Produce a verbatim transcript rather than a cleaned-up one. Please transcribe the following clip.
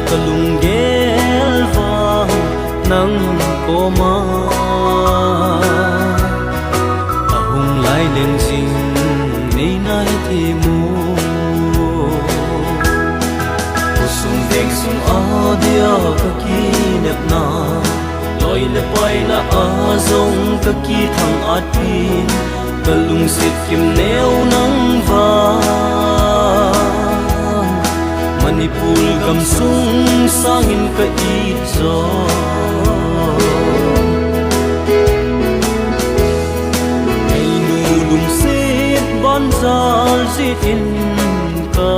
Ka lunggel vang nang koma ahung lai leng jing nei nai ti mu. Khosung veng sung a dia ka kinepna, loi le paina a jong ka kithang at pi. Ka lungset kim neo nang vang Manipur gam sung sangin ka it jo. Ei nu lungset ban jal jit in ka